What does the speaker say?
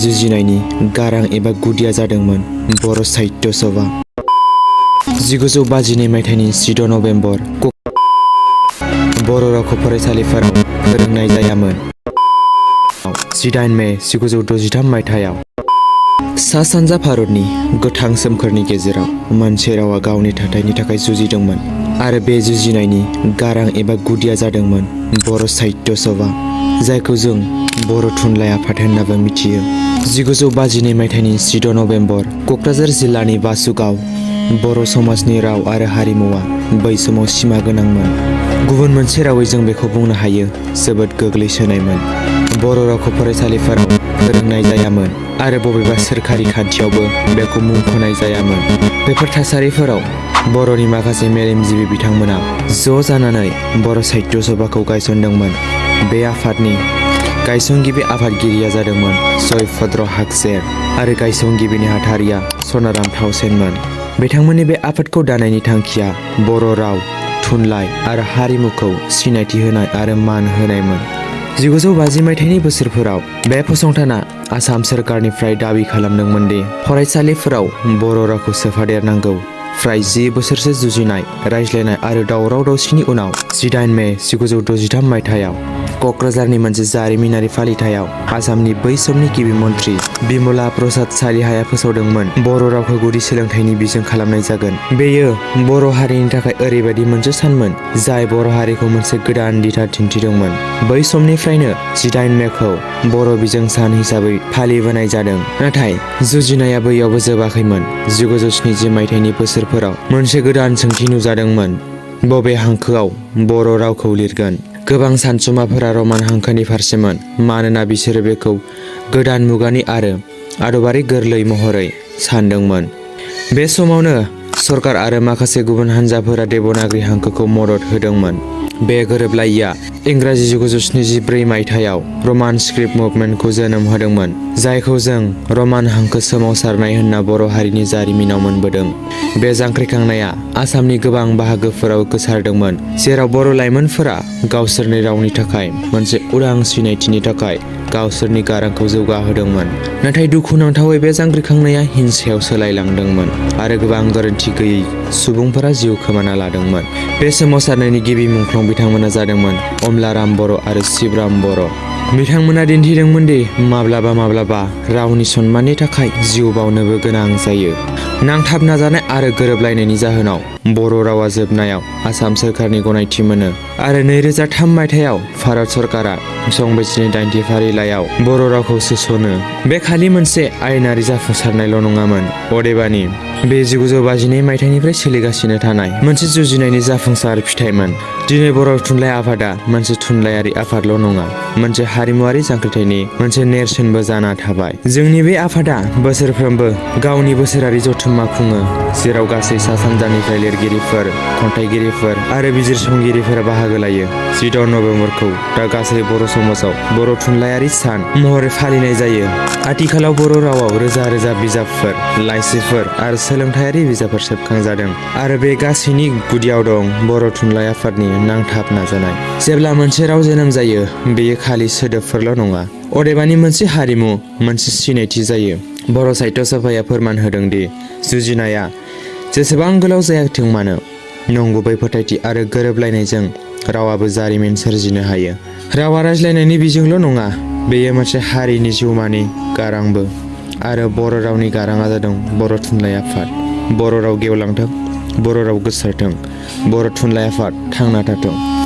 जुजिनायनि गारां एबा गुदिया जादोंमोन बर' साहित्य सभा। 1952 मायथाइनि 14 नभेम्बर बर' रावखौ फरायसालिफोराव फोरोंनाय जायामोन। 18 मे 1963 मायथाइयाव सा-सानजा भारतनि गोथां सोमखोरनि गेजेराव मोनसे रावा गावनि थाथायनि थाखाय जुजिदोंमोन आरो बे जुजिनायनि गारां एबा गुदिया जादोंमोन बर' साहित्य सभा, जायखौ जों बर' थुनलाइ आफाद होननाबो मिथियो। 1952 मायथाइनि 14 नभेम्बर क'क्राझार जिल्लानि बासुगाव बर' समाजनि राव आरो हारिमुवा बै समाव सिमा गोनांमोन। गुबुन मोनसे रावै जों बेखौ बुंनो हायो जोबोद गोग्लैसोनायमोन। बर' रावखौ फरायसालिफोराव फोरोंनाय जायामोन आरो बबेबा सोरखारि खान्थियावबो बेखौ मुंख'नाय जायामोन। बेफोर थासारिफोराव बर'नि माखासे मेलेमजिबि बिथांमोना ज' जानानै बर' साहित्य सभाखौ गायसनदोंमोन। बे आफादनि गायसनगिरि आफादगिरिया जादोंमोन जयभद्र हागजेर आरो गायसनगिरि नेहाथारिया सनाराम थाउसेनमोन। बिथांमोननि बे आफादखौ दानायनि थांखिया बर' राव, थुनलाइ आरो हारिमुखौ सिनायथि होनाय आरो मान होनायमोन। 1950 मायथाइनि बोसोरफोराव बे फसंथाना आसाम सोरखारनिफ्राय दाबि खालामदोंमोन दि फरायसालिफोराव बर' रावखौ सोफादेरनांगौ। फ्राय 10 बोसोरसो जुजिनाय, रायज्लायनाय आरो दावराव दावसिनि उनाव 18 मे 1963 मायथाइयाव क'क्राझारनि मोनसे जारिमिनारि फालिथायाव आसामनि बै समनि गिबि मन्थ्रि बिमला प्रसाद सालिहाया फोसावदोंमोन बर' रावखौ गुदि सोलोंथाइनि बिजों खालामनाय जागोन। बेयो बर' हारिनि थाखाय ओरैबायदि मोनसे सानमोन जाय बर' हारिखौ मोनसे गोदान दिथा दिन्थिदोंमोन। बै समनिफ्रायनो 18 मेखौ बर' बिजों सान हिसाबै फालिबोनाय जादों। नाथाय जुजिनाया बैयावबो जोबाखैमोन। 1970 मायथाइनि बोसोरफोराव मोनसे गोदान सोंथि नुजादोंमोन। बबे हांखोआव बर' रावखौ लिरगोन? गोबां सानसुमाफोरा रमान हांखोनि फारसेमोन, मानोना बिसोरो बेखौ गोदान मुगानि आरो आदबारि गोरलै महरै सानदोंमोन। बे समावनो सरकार आरो माखासे गुबुन हानजाफोरा देबनागरि हांखोखौ मदद होदोंमोन। बे गोरोबलायैया इंराजि 1974 मायथाइयाव रमान स्क्रिप्ट मुभमेन्टखौ जोनोम होदोंमोन, जायखौ जों रमान हांखो सोमावसारनाय होनना बर' हारिनि जारिमिनाव मोनबोदों। बे जांख्रिखांनाया आसामनि गोबां बाहागोफोराव गोसारदोंमोन, जेराव बर' लाइमोनफोरा गावसोरनि रावनि थाखाय मोनसे उदां सिनायथिनि थाखाय गावसोरनि गारांखौ जौगाहोदोंमोन। नाथाय दुखुनांथावै बे जांख्रिखांनाया हिंसायाव सोलायलांदोंमोन आरो गोबां गोरोन्थि गैयै सुबुंफोरा जिउ खोमाना लादोंमोन। बे सोमावसारनायनि गिबि मुंख्लं बिथांमोना जादोंमोन अमलाराम बर' आरो शिबराम बर'। बिथांमोना दिन्थिदोंमोन दि माब्लाबा माब्लाबा रावनि सन्माननि थाखाय जिउ बावनोबो गोनां जायो। नांथाब नाजानाय आरो गोरोबलायनायनि जाहोनाव बर' रावा जोबनायाव आसाम सोरखारनि गनायथि मोनो आरो 2003 मायथाइयाव भारत सरकारा संबिजिरनि 8थि फारिलाइयाव बर' रावखौ सोसनो। बे खालि मोनसे आयेनारि जाफुंसारनायल' नङामोन, अदेबानि बे 1952 मायथाइनिफ्राय सोलिगासिनो थानाय मोनसे जुजिनायनि जाफुंसार फिथाइमोन। दिनै बर' थुनलाइ आफादा मोनसे थुनलाइयारि आफादल' नङा, मोनसे हारिमुवारि जांख्रिथायनि मोनसे नेरसोनबो जाना थाबाय। जोंनि बे आफादा बोसोरफ्रोमबो गावनि बोसोरारि जथुम्मा खुङो, जेराव गासै सा-सानजानिफ्राय लिरगिरिफोर, खन्थाइगिरिफोर आरो बिजिरसंगिरिफोरा बाहागो लायो। 14 नभेम्बरखौ दा गासै बर' समाजाव बर' थुनलाइयारि सान महरै फालिनाय जायो। आथिखालाव बर' रावाव रोजा रोजा बिजाबफोर, लाइसिफोर आरो सोलोंथायारि बिजाबफोर सेबखांजादों आरो बे गासैनि गुदियाव दं बर' थुनलाइ आफादनि नांथाब नाजानाय। जेब्ला मोनसे राव जोनोम जायो, बेयो खालि सोदोबफोरल' नङा, अदेबानि मोनसे हारिमु, मोनसे सिनायथि जायो। बर' साहित्य सभाया फोरमान होदों दि जुजिनाया जेसेबां गोलाव जायाथों मानो, नंगुबै फोथायथि आरो गोरोबलायनायजों रावाबो जारिमिन सोरजिनो हायो। रावा रायज्लायनायनि बिजोंल' नङा, बेयो मोनसे हारिनि जिउमानि गारांबो। आरो बर' रावनि गाराङा जादों बर' थुनलाइ आफाद। बर' राव गेवलांथों, बर' राव गोसारथों, बर' थुनलाइ आफाद थांना थाथों।